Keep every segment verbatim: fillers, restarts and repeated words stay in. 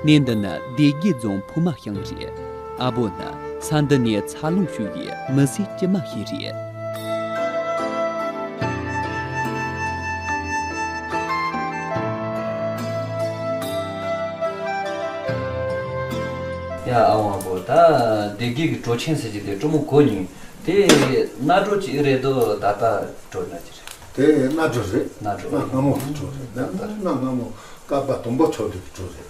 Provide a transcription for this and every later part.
གནས་འདི་ནི་སྡེ་དགེ་རྫོང་ཕུ་མ་ཤང་རེད། ཨ་བོ་ནི་ས་འདི་ནས་འཚར་ལོངས་བྱུང་བའི་མི་སེར་དཀྱུས་མ་ཞིག་རེད། ཡ། ཨ་བོ། ཨ་བོ། ད་སྡེ་དགེ་གི་གྲོ་ཆེན་ཟེར་གྱི་དེ་གྲོ་མོ་གོ་མྱོང་། དེ་སྣ་གྲོ་ཅིག་རེད་དོ། ད་ལྟ་གྲོ་ན་གྱི་རེད། དེ་སྣ་གྲོ་རེད། སྣ་གྲོ། གནའ་སྔ་མོ་གི་གྲོ་རེད། ད་ལྟ། གནའ་སྔ་མོ་བསྐལ་པ་དང་པོ་ཆགས་དུས་ཀྱི་གྲོ་རེད།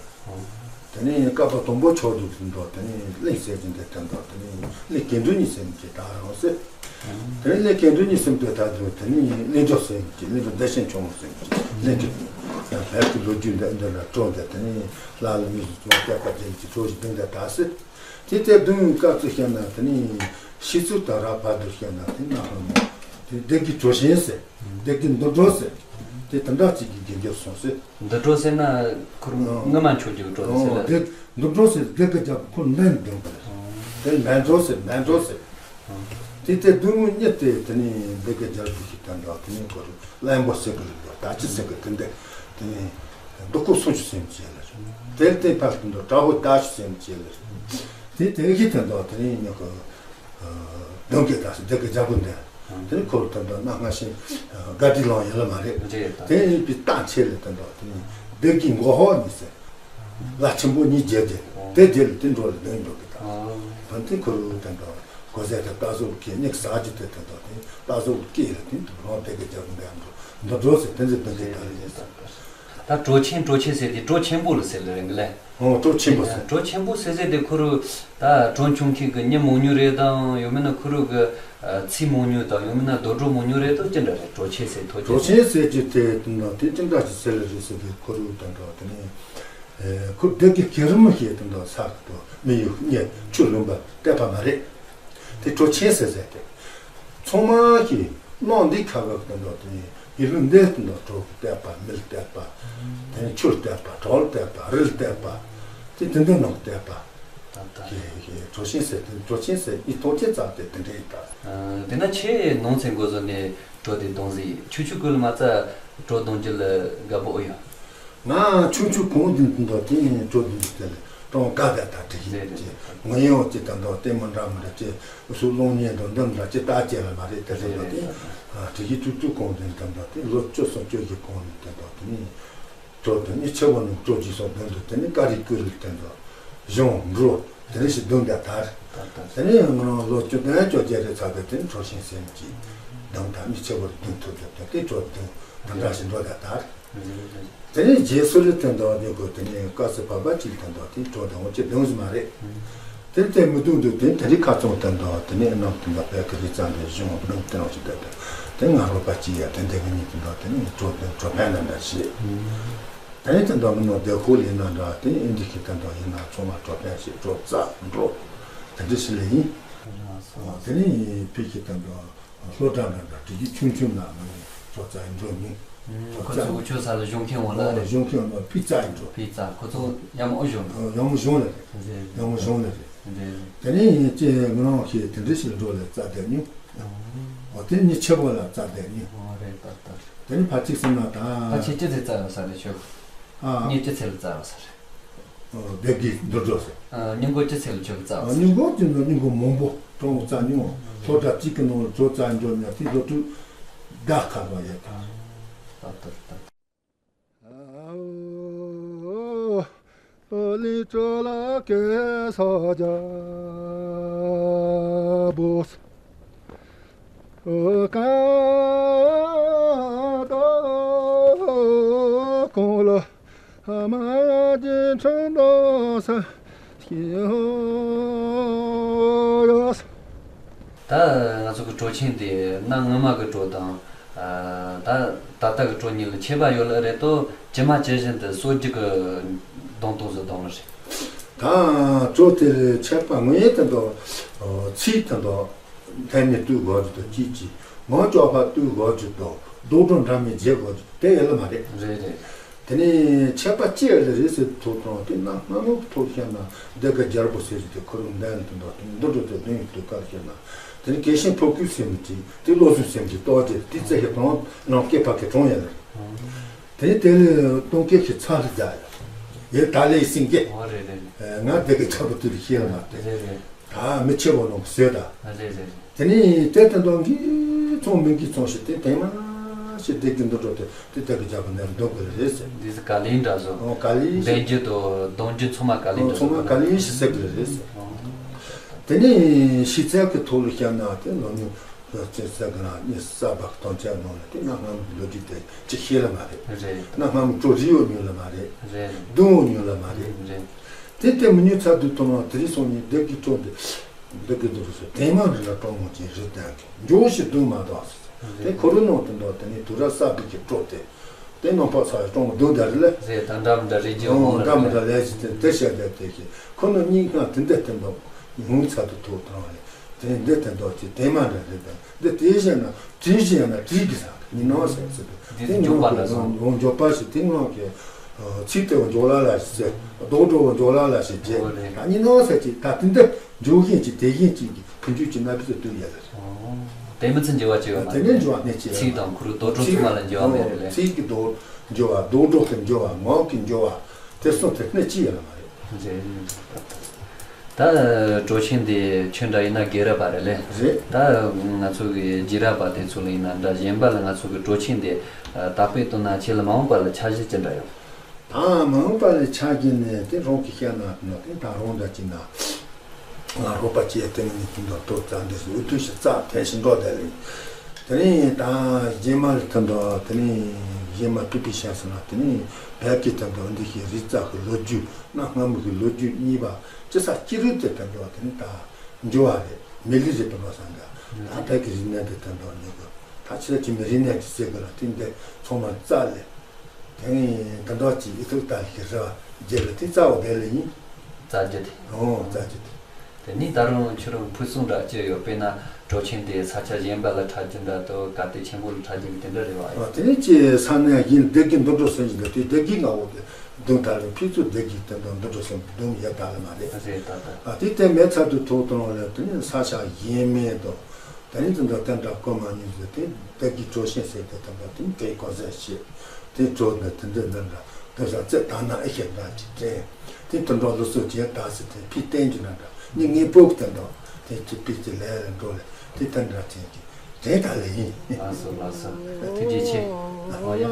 དེ་ནས་བསྐལ་པ་དང་པོ་ཆགས་དུས་ཀྱི་འདུག་དེ་ནས་གླིང་ཟེར་གྱི་འདི་དེ་འདུག་དེ་ནས་གླིང་སྐྱེ་འགྲོ་གཉིས་ཟེར་གྱི་ད་རང་ཟེར། དེ་ནས་གླིང་སྐྱེ་འགྲོ་གཉིས་ཟེར་དུས་ད་དུས་དེ་ནས་གླིང་གྲོ་ཟེར་གྱི། གླིང་གྲོ་བདེ་ཆེན་ཆུང་ཟེར་གྱི། གླིང་གི་ཡང་བལ་གྱི་ལོ་རྒྱུས་འདི་འདི་ལ་གྲོ་འདི་དེ་ནས་ལ་ལ་མི་ཟུ་ཙོང་སྐད་པ་ཅན་གྱི་གྲོ་ཞིག་འདི་འདི་ད་ཟེར། དེ་ལྟར་བདུན་སྐབས་སུ་བཤད་ན་དེ་ནི་ཕྱི་ཚུལ་དང་རབ་བར་དུ་བཤད་ན་དེ་ནག་ཧང་ནི་དེ་སྡེ་དགེ་གྲོ་ཆེན་ཟེར། སྡེ་དགེ་འདུ་གྲོ་ཟེར། དེ་དེ་འདྲ་ཅིག་གི་དགེ་སྦྱོར་སོང་ཟེར། འདུ་གྲོ་ཟེར་ན་ཁུར་ཨང་། ངོ་མ་མཆོད་རྒྱུ་གྲོ་ཟེར་ཨང་། ལ། དེ་འདུ་གྲོ་ཟེར་སྡེ་དགེ་རྒྱལ་པོ་ཁོ་མན་འདུན་པ་རེད། དེ་མན་གྲོ་ཟེར། མན་གྲོ་ཟེར། དེ་ལྟར་བདུན་མོ་གཉིས་དེ་དེ་ནི་སྡེ་དགེ་རྒྱལ་པོ་ཞིག་དང་འདྲ། དེ་ནི་ཁོ་རུ་བློན་པོ་ཟེར་གི་རེད། ད་ཅི་ཟེར་གི་དེ་འདྲ་དེ་ནི། སྡུག་ཁུ་སུམ་ཅུ་ཟེར་མི་བྱེད་ལ། དེར་བརྟེན་ཕར་དུ་དྲག་པོ་ད་ཅི་ཟེར་མི་བྱེད་ལ། དེ་དེ་གི་དོན་དུ་དེ་རིང་ཉོ་གི་སྡོང་གི་ད་སྡེ་གི་རྒྱལ་པོ་འདི། དེ་ནི་ཁོ་དོན་དུ་གནའ་སྔ་ཤིང་དགའ་བྲིས་ལང་ཡིན་ལ་མ་རེད། རེད་ད། དེ་ཡིན་པའི་རྟགས་ཆེ་ལ་དོན་དུ་དེ་ནི་སྡེ་གི་མགོ་ཧོ་ནི་ཟེར། ལ་ཆེན་པོ་གཉིས་རྒྱལ་ཏེ་དེ་རྒྱལ་ལ་དེ་འགྲོ་ལ་དོན་འགྲོ་གི་ད། བན་དེ་ཁོ་རུ་དོན་དུ་གོ་ཟས་དེ་ལྟ་བཟོ་གི་ཉིག་ཟ་རྒྱུ་དེ་དོན་དུ་དེ་ལྟ་བཟོ་གི་ལ་དེ་དུ་རང་སྡེ་གི་རྒྱལ་པོ་འདི་འགྲོ་འདི་འགྲོ་ཟེར་དེ་ཚོ་དོན་དུ་ད་རེད། ད་གྲོ་ཆེན་གྲོ་ཆེན་ཟེར་དེ་གྲོ་ཆེན་པོ་ལ་ཟེར་ལ་རེད་ལེ། ཨོ། གྲོ་ཆེན་པོ་ཟེར། གྲོ་ཆེན་པོ་ཟེར་ཟེར་དེ་ཁོ་རུ་ད་གྲོ་ཆུང་ཆུང་གི་མྱི་མང་ཉུང་རེད་དང་། ཡང་མིན་ན་ཁོ་རུ་གི་ཚིག་མང་ཉུང་དང་། ཡང་མིན་ན་དོ་གྲོ་མང་ཉུང་རེད་དང་། ཅི་འདྲ་རེད། གྲོ་ཆེན་ཟེར་ཐོ་གྲོ་ཆེན་ཟེར་གྱི་དེ་ན་དེ་ཅི་འདྲ་ཞིག་ཟེར་ལ་རེད་ཟེར་དེ་ཁོ་རུ་དང་འདྲ་དེ་ནི་ཁོ་སྡེ་གི་ཁེ་རུ་མི་ཤེས་དང་འདྲ་ས་གི་དོ་མི་ཡུག་ཉེ་ཆུ་ལུང་པ་བལྟས་པ་མ་རེད། དེ་གྲོ་ཆེན་ཟེར་ཟེར་ཏེ། ཚང་མ་གིས་གནམ་འདི་ཁ་བ་དང་འདྲ་དེ་ཡུལ་ལུང་འདི་དང་འདྲ་གྲོ་བལྟས་པ། མི་བལྟས་པ། དེ་ནས་ཆུ་བལྟས་པ། བྲག་བལྟས་པ། རི་བལྟས་པ། དེ་དེ་འདྲ་ནང་བལྟས་པ། ད་ལྟ་གི་གི་གྲོ་ཆེན་ཟེར་དེ། གྲོ་ཆེན་ཟེར་ཨི་ཐོག་ཆེན་ཙག་དེ་དེ་འདྲ་ཡིན་ད། དེ་ན་ཁྱེད་ནང་ཚན་འགོ་བཟོ་ནས་གྲོ་དེ་གདོང་ཟིག་ཆུ་ཆུ་ཀུ་ལ་མ་རྩ་གྲོ་གདོང་རྒྱུ་ལ་དགའ་པོ་ཨོ་ཡོད། ང་ཆུང་ཆུང་གོང་དུ་འདི་འདྲ་དེ་གྲོ་འདི་འདྲ་དེ་ལ་གྲོང་དཀའ་བསྡད་ད་དྲི་གི་རེད་རེད་ཅེས། རེད། ངོ་ཡོང་ཅི་ད་འདྲ་དེ་མི་འདྲ་མི་འདྲ་ཅེས་སུ་སློང་ཉེན་དང་འདི་འདྲ་ཅི་ལྟ་ཅེས་ལ་མ་རེད། དེ་རེད་རེད་དེ། རེད། དྲི་གི་ཆུང་ཆུང་གོང་དུ་འདི་འདྲ་དེ་ལོ་བཅུ་སོང་བཅུ་བཞི་གོང་ནས་དེ་འདྲ་དེ་ནི་གྲོ་དེ་ནི་ཆེ་བ་ནི་གྲོ་ཅི་སོང་དོན་དུ་དེ་ནི་ཀ་རི་ཀུ་རི་དེ་འདྲ་གཞུང་འགྲོ་དེ་རེ་ཞིག་འདོན་བསྡད་ད་རེད། ད་ད། དེ་ནི་ང་རང་ལོ་བཅུ་བདུན་བཅོ་བརྒྱད་རེ་ཚར་གི་དེ་ནི་གྲོ་ཆེན་ཟེར་གྱི་འདོན་ད་མི་ཆེ་བ་རེ་འདོན་ཐུབ་ཀྱི་དེ་དེ་གྲོ་འདོན་དེ་འདྲ་ཞིག་འགྲོ་བསྡད་ད་རེད། དེ་ནས་རྗེས་སུ་ལུས་དོན་དུ་སྡོད་དགོས། དེ་ནས་དཀའ་སྤྱད་བབ་པ་གཅིག་དོན་དུ་དེ་གྲོ་དང་འོ་ཅི་དོན་ཟིན་མ་རེད། དེ་ལྟར་མི་དོན་དུ་དེ་དེ་རིགས་ཁ་ཚོན་དོན་དུ་དེ་ནས་རྣམ་དོན་དུ་བོད་ཀྱི་རིག་རྩལ་འདི་གཞུང་རྣམ་དོན་ཞིག་དོན་དུ་དེ་ང་རོ་པ་གཅིག་ཡ་དེ་འདེགས་ཉིད་དོན་དུ་དེ་ནས་གྲོ་དོན་གྲོ་ཕན་ལ་འདྲ་ཞེས། དེ་ནས་དོན་དུ་མི་ནོར་བདེ་ཁོ་ལས་ན་འདྲ། དེ་ནས་ཨིན་དི་ཤི་དོན་དུ་ཡིན་ན་ཚང་མ་གྲོ་ཕན་ཞེས་གྲོ་རྩ་འགྲོ་དེ་འདྲ་ཞིག་ལས་ཡིན། དེ་ནས་ཕི་ཤི་དོན་དུ། ལྷོ་བྲག་འདྲ་འདྲ་དྲི་གི་ཆུང་ཆུང་ན་མི་ཚོ་རྩ་ཡི་འགྲོ་མིན། ཁོ་ཚོ་འུ་ཆོ་ས་ལ་གཞུང་མཁན་འོང་ལ་རེད། གཞུང་མཁན་འོང་ལ་ཕི་རྩ་ཡི་འགྲོ། ཕི་རྩ་ཁོ་ཚོ་ཡམ་འོ་གཞུང་། ཡམ་གཞུང་ལ་རེད། རེད། ཡམ་གཞུང་ལ་རེད། རེད། དེ་ནས་ཡིན་ཅེས་ང་རང་ཤེས་དེ་འདྲ་ཞིག་འགྲོ་ལ་རྩ་དེ་ཉུང་། འོ་དེ་ནི་ཆེ་བོ་ལ་རྩ་དེ་ཉུང་། འོ་རེད་ད་ད། དེ་ནི་ཕ་གཅིག་སེམས་ན་ད། ཕ་ཆེ་ཅི་ཚེ་རྩ་ཡོད་ས་རེད་ཁྱོད། ཨ། ངས་ཅི་ཚེ་ལ་རྩ་ཡོད་ས་རེད། སྡེ་དགེ་འདུ་འགྲོ་ཟེར། ཨ། སྙིང་གོ་ཅི་ཚེ་ལ་ཆོག་གི་རྩ་བ་ཟེར། སྙིང་གོ་ཅི་ནི་སྙིང་གོ་མང་པོ་གྲོང་རྩ་ཉུང་། ལྷོ་བྲག་གཅིག་གི་ནང་ལ་གྲོ་རྩ་འགྲོ་ཉག་དེ་ལོ་དྲུག་ཟླ་ཁ་བ་ཡོད་ད། ད་ད་ད། ཨོ་ལི་ཅོ་ལ་ཀེ་ས་ཇ་བོ་ས། ཨོ་ཀ་ཏོ་ཀོང་ལོ། ཨ་མ་ཡ་ཇི་ཁྲང་དོ་ས་ཤི་ཡོ་ཡོ་ས། ད་ང་ཚོ་གི་གྲོ་ཆེན་དེ་གནའ་སྔ་མ་གི་གྲོ་དང་། ཨ། ད་ད་ལྟ་གི་གྲོ་གཉིས་ལ་ཁྱད་པར་ཡོད་ལ་རེད་དོ། ཇི་མ་ཇི་བཞིན་དུ་སྲོལ་རྒྱུན་གི་གདོང་གཏོང་ཟིག་གདོང་ལ་རེད། ད་གྲོ་དེ་ཁྱད་པར་ངོས་ཡིན་དེ་འདུག་ཚིག་དེ་འདུག་ཐལ་མོ་བཏུད་དགོས་རྒྱུ་དང་གཅིག་གཅིག་ངོ་ཅོག་པ་བཏུད་དགོས་རྒྱུ་དང་རྡོག་སྒྲ་འདྲ་མིན་བརྗེ་དགོས་རྒྱུ་དེ་ཡོད་ལ་མ་རེད། རེད་རེད། དེ་ནས་ཁྱད་པར་ཅི་ཡོད་ལ་རེད་ཟེར་ཐུག་དང་དེ་ན་སྔ་མོ་ཐུག་ཤེ་ན་འདི་ག་རྒྱལ་པོ་ཟེར་གྱི་དེ་ཁོ་རང་འདན་དུ་འདུག་དེ་འདི་འགྲོ་དེ་དོན་ཡོད་དུ་དཀར་ཤེ་ན། དེ་ནས་གལ་ཤིན་ཕོ་ཁུ་སེམས་ཀྱི་དེ་བློ་གཟུ་སེམས་ཀྱི་ཏོག་ཅེ་དེ་རྩེ་ཤེ་དང་རང་སྐད་ཕ་གི་གྲོང་ཡོད་ལ། དེ་ནས་དེ་ལས་སྟོང་སྐད་ཤི་ཚ་ལ་རྒྱ་ཡོད། དེ་ད་ལས་སེང་གེ། ཨོ་རེད་རེད་རེད། ང་དེ་གི་ཆག་པ་དུས་ལ་ཤེས་ལ་མ་དེ། རེད་རེད། ད་མི་ཆེ་བོ་ནང་གི་བཟོས་ད། རེད་རེད། དེ་ནས་དེ་དེ་འདྲ་གི་ཚོང་མི་གི་ཚོང་ཞིག་དེ་དེ་མ་ཞིག་དེ་གི་འདུག་འགྲོ་དེ་དེ་དེ་གི་རྒྱབ་ནས་འདུག་གི་རེད་ཟེར། འདི་ཟེར་ག་ལིང་འདྲ་བཟོ། ཨོ་ག་ལིང་ཞིག་འབེན་རྒྱུ་དང་གདོང་རྒྱུ་ཚང་མ་ག་ལིང་འདྲ་ཚང་མ་བཟོ་ག་ལིང་ཞིག་ཟེར་གི་རེད་ཟེར། ཨོ། དེ་ནས་ཤེས་ཚད་ཀྱི་ཐོག་ལ་བཤད་ན་དེ་ལོ་ཉུང་ལོ་ཚད་ས་གི་རང་ཉིད་གསར་པ་གཏོང་ཆ་ནང་ལ་དེ་གནའ་སྔ་མོའི་ལོ་རྒྱུས་དེ་ཅིག་ཤེས་ལ་མ་རེད། རེད། གནའ་སྔ་མོའི་བྲོ་རིག་ཡོད་ཉུང་ལ་མ་རེད། རེད། བདུན་ཡོད་ཉུང་ལ་མ་རེད། རེད། དེ་ལྟ་མི་ཉུང་ཚ་དུས་ཐོག་ནང་དེ་རིང་སང་ཉིན་སྡེ་དགེ་ཕྲུག་འདི་སྡེ་དགེ་འདུག་རུ་སོ་དེ་མ་རེད་ལ་གྲོང་མོ་ཅན་རེད་དང་གི་འཇོག་ཞིག་བདུན་མ་དང་སོ་སོ་དེ་ཁོ་རུ་ནང་དེ་འདྲ་དེ་ནས་དུ་ར་ས་བི་གི་སྤྲོ་དེ། དེ་ནང་པ་ཚ་གྲོང་མོ་འདུག་ད་རེད་ལ། རེད་ད་འདྲ་མི་འདྲ་རེད་ཀྱི་འོང་འོང་ལ་འདྲ་མི་རེད། འདྲ་ལས་ཀྱི་དེ་དེ་བཤད་བསྡད་དེ་གི་ཁོ་ནི་སྙིང་ཁ་དེ་འདྲ་དེ་འདྲ་ངུ་ཚ་དུ་ཐུག་དང་རེད། དེ་འདི་དེ་འདྲ་ཅི་དེ་མ་འདྲ་རེད་ད། འདི་དེ་བཤད་ན་དྲིས་བཤད་ན་དྲིས་གི་ས་ནི་ནང་ཟེར་ཟེར་དུ་འདི་དེ་འཇོག་པ་ངུ་ལ་སོང་། འོང་འཇོག་པ་ཞིག་དེ་ངུ་གི་ཚིག་དེ་འོང་འཇོག་ལ་ལ་ཞིག་ཟེར་རྡོག་སྒྲོག་འོང་འཇོག་ལ་ལ་ཞིག་རྗེས་ཨོ་རེད། ད་ནི་ནང་ཟེར་ཅིག་ད་དེ་འདྲ་འཇོག་བཞིན་ཅིག་དེ་བཞིན་ཅིག་གི་ཕུན་ཆུ་ཅིག་ན་བི་ཚོ་དུ་ཡ་ལ་རེད། དེ་མི་ཚེ་འགྱུར་བ་ཅིག་ཡོད་མ་དེ་ནས་རེད། འགྱུར་བ་ནས་ཅི་ཚིག་དང་ཁུ་རུ་རྡོ་གྲོགས་ཚང་མ་ལ་འགྱུར་བ་མེད་རེད་ལེ། ཚིག་གི་རྡོ་འགྱུར་བ་རྡོ་གྲོགས་ཀྱི་འགྱུར་བ་ངག་གི་འགྱུར་བ་དེ་གསུམ་དེ་ནས་ཅི་ཡོད་མ་རེད། རེད། ད་གྲོ་ཆེན་དེ་ཁྱོད་འདྲ་ཡིན་ན་དགེ་རབ་པ་རེད་ལེ། རེད། ད་ང་ཚོ་གི་རྗེས་རབས་པ་དེ་ཚོ་ལ་ཡིན་ན་འདྲ་གཞན་པ་ལ་ང་ཚོ་གི་གྲོ་ཆེན་དེ་དག་པའི་དོན་ན་ཁྱེད་ལ་མ་འོངས་པ་ལ་འཆར་གཞི་ཅི་འདྲ་ཡོད། ད་མ་འོངས་པ་ལ་ཆ་རྒྱུ་ནས་དེ་རང་གི་བཤད་ན་ན་དེ་ད་རང་འདྲ་ཅིག་ན་ང་རོགས་པ་བྱས་དེ་ནི་ཁྱིམ་དུ་ཐོབ་རྩ་འདི་སུ་འུ་ཐུག་ཞིག་རྩ་དེ་ཞིག་འགྲོ་བསྡད་ལེ། དེ་ནས་ད་རྗེས་མ་ལ་ཐོན་འགྲོ་དེ་ནས་རྗེས་མ་པི་པི་ཤ་སོང་ན་དེ་ནས་བལ་གྱི་ཐོན་འགྲོ་འདི་ཞིག་རི་རྩ་གི་ལོ་རྒྱུས་གནའ་སྔ་མོ་གི་ལོ་རྒྱུས་གཉིས་པ་ཅི་ས་ཅི་རུ་དེ་ཐོན་འགྲོ་དེ་ནས་ད་འགྱུར་བ་རེད་མི་ལི་རེད་དུ་འགྲོ་སང་ག་ད་བལ་གྱི་རིག་གནས་དེ་ཐོན་འགྲོ་ཉོ་གི་ད་ཆི་ལ་ཅི་མི་རིག་གནས་ཀྱི་ཟེར་གི་ལ་དེ་འདི་ཚང་མ་རྩ་ལས། དེ་ནས་འདི་འདྲ་ཅིག་ཨི་ཐུག་ལྟ་ཞིག་རེ་བ་རྒྱལ་ལ་དེ་རྩ་བ་བདེ་ལ་ཡིན། རྩ་རྒྱུ་དེ། ཨོ་རྩ་རྒྱུ་དེ། དེ་ནས་ད་རུང་ཁྱོད་རང་ཕུགས་བསམ་འདྲ་ཅི་ཡོད་དཔེར་ན་གྲོ་ཆེན་དེ་ས་ཆ་གཞན་པ་ལ་འཁྲབ་རྒྱུ་འདྲ་དོ་ག་དེ་ཆེན་པོ་ལ་འཁྲབ་རྒྱུ་དེ་འདྲ་རེད་བ། ཨ་དེ་ནས་ཅི་ས་ནས་ཡིན་སྡེ་དགེ་འདུ་འགྲོ་སེམས་ཞིག་ལ་དེ་སྡེ་དགེ་ང་འོ་དེ་འདུ་ད་རུང་ཕི་ཚུ་སྡེ་དགེ་དེ་འདུ་འདུ་འགྲོ་སེམས་འདུ་ཡ་ད་ལ་མ་རེད། རེད་ད་ད། ཨ་དེ་དེ་མེད་ཚར་དུ་ཐོག་དང་ལ་དེ་ནས་ས་ཆ་གཞན་མེད་དོ། ད་ནི་དེ་འདྲ་དེ་འདྲ་གོ་མ་མྱོང་ཟེར་ཏེ་བདག་གིས་གྲོ་ཆེན་ཟེར་ཏེ་དེ་འདྲ་དེ་འདྲའི་གོ་ཟེར་ཞེས་དེ་གྲོ་ནི་དེ་འདྲའི་འདི་འདྲ་དེ་ཟ་རྩེ་དང་ན་ཨེ་ཤེས་འདྲ་ཅིག་དྲན་དེ་དེ་འདྲ་ལོ་སོ་བྱས་ད་ཟེར་ཏེ་ཕི་བསྟན་རྒྱུ་ན་འདྲ་ནི་ངའི་སྤོབས་དེ་འདྲ་དེ་ཅི་པི་ཅི་ལས་ལ་འགྲོ་ལ་དེ་དེ་འདྲ་ཅན་གྱི་དྲན་ད་ལེ་ཡིན། ལགས་སོ་ལགས་སོ། ཐུགས་རྗེ་ཆེ། ཨོ་ཡ།